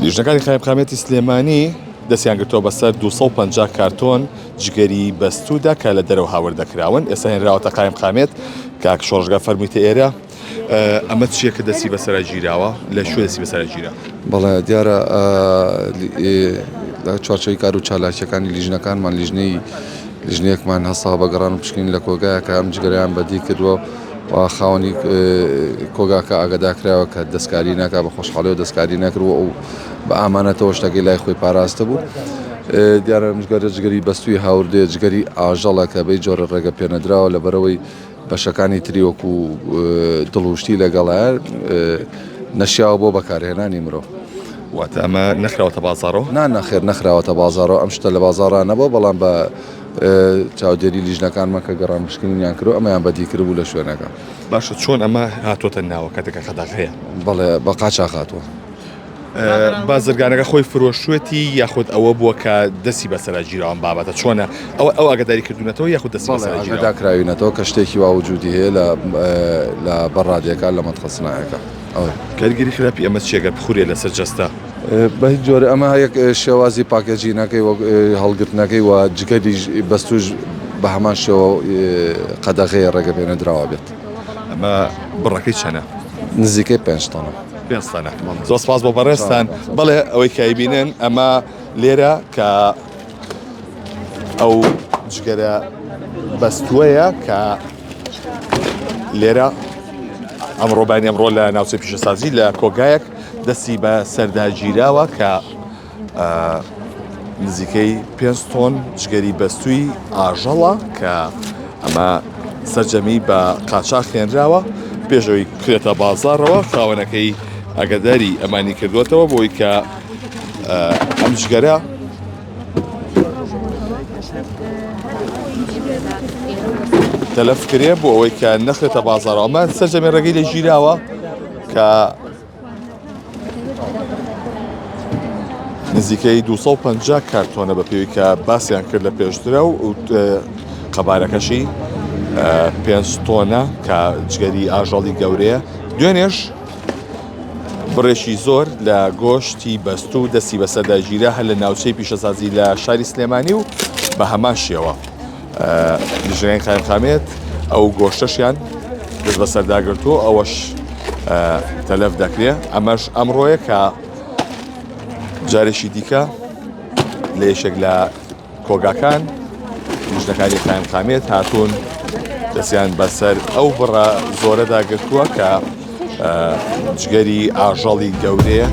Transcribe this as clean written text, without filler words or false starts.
لیژنەکانی قایمقامیەتی سلێمانی دەستیان گرتووە بەسەر 250 کارتۆن جگەری بەستوودا کە لە دەرەوە هاوردە کراون، ئێستا هێنراوەتە قایمقامیەت. کاک شۆڕشگا فەرموویتە ئێرە ئەمە چییە کە دەستی بەسەرا گیراوە؟ لە کوێ دەستی بەسەرا گیرا؟ بەڵێ دیارە لە چوارچێوەی کار و چالاکیەکانی لیژنەکانمان لیژنەی لیژنەیەکمان هەستاوە بە گەڕان و پشکنین لە کۆگایە کە ئەم جگەرەیان بەدی کردووە و خاوەنی کۆگاکە ئاگاداکراوە کە دەستکاری ناکا بە خۆشحاڵیەوە دەستکاری نەکردووە و بە ئامانەتەوە شتەکەی لای خۆی پاراستە بوو. دیارە ئەم جگەرە جگەری بەستووی هاوردەیە جگەری ئاژەڵە کە بەی جۆرە ڕێگە پێنەدراوە لەبەرەوەی بەشەکانی تری وەکو دڵ و شتی لەگەڵە نەشیاوە بۆ بەکارهێنانی مرۆڤ. واتە ئەمە نەخراوەتە بازاڕەوە؟ نا نەخێر نەخراوەتە بازاڕەوە ئەم شتە لە بازاڕا نەبووە بەڵام بە چاودێری لیژنەکانمان کە گەڕان پشکنینیان کردو ئەمەیان بەدی کردبوو لە شوێنەکە. باشە چۆن ئەمە هاتۆتە ناوە کاتێک کە قەدەغەیە؟ بەڵێ بە قاچاخ هاتووە. بازرگانەکە خۆی فرۆشتوێتی یاخود ئەوە بووە کە دەستی بەسەرا گیراوە ئەم بابەتە چۆنە ئەوە ئەو ئاگاداری کردوونەتەوە یاخود دەستی بەسەرا گیراوە؟ ئاگادار کراوینەتەوە کە شتێکی وا وجودی هەیە لە لە بەڕادەکە لە مەتخە سناعەکە ئەوەیە. کاریگەری خراپی ئەمە چیە گەر بخورێ لەسەر جەستە؟ بە هیچ جۆرێ ئەمە یەک شێوازی پاکێجینەکەی وەک هەڵگرتنەکەی و جگەریش بەستوش بە هەمان شێوە قەدەغەیە ڕێگە پێنەدراوە بێت. ئەمە بڕەکەی چەنە؟ نزیکەی پێنج تۆنە. پێنج تەنە. زۆر سپاس بۆ بەڕێزتان. بەڵێ ئەوەی کە ئەیبینن ئەمە لێرە کە ئەو جگەرە بەستووەیە کە لێرە ئەمڕۆ بانی ئەمڕۆ لە ناوچەی پیشەسازی لە کۆگایەک دەستی بە سەرداگیراوە کە نزیکەی پێنج تۆن جگەری بەستووی ئاژەڵە کە ئەمە سەرجەمی بە قاچاخ هێنراوە پێشەوەی بکرێتە بازاڕەوە خاوەنەکەی ئەگەداری ئەمانی کردوێتەوە بۆی کە ئەم جگەرە تەلەف کرێ بۆ ئەوەی کە نەخرێتە بازاڕەوە ئەمە سەرجەمی ڕێگەی لێ گیراوە کە نزیکەی 250 کارتۆنە بە پێوی کە باسیان کرد لە پێشترە و قەبارەکەشی پێنج تۆنە کە جگەری ئاژەڵی گەورەیە دوێنێش بڕێکی زۆر لە گۆشتی بەستوو دەستی بەسەردا گیرا هەر لە ناوچەی پیشەسازی لە شاری سلێمانی و بە هەمان شێوە لیژنەکانی قایمقامیەت ئەو گۆشتەشیان دەست بەسەردا گرتووە ئەوەش تەلەف دەکرێ ئەمەش ئەمڕۆیە کە جارێکی دیکە لە یەکێک لە کۆگاکان لیژنەکانی قایمقامیەت هاتوون دەستیان بەسەر ئەو بڕە زۆرەدا گرتووە کە جگەری ئاژەڵی گەورەیە.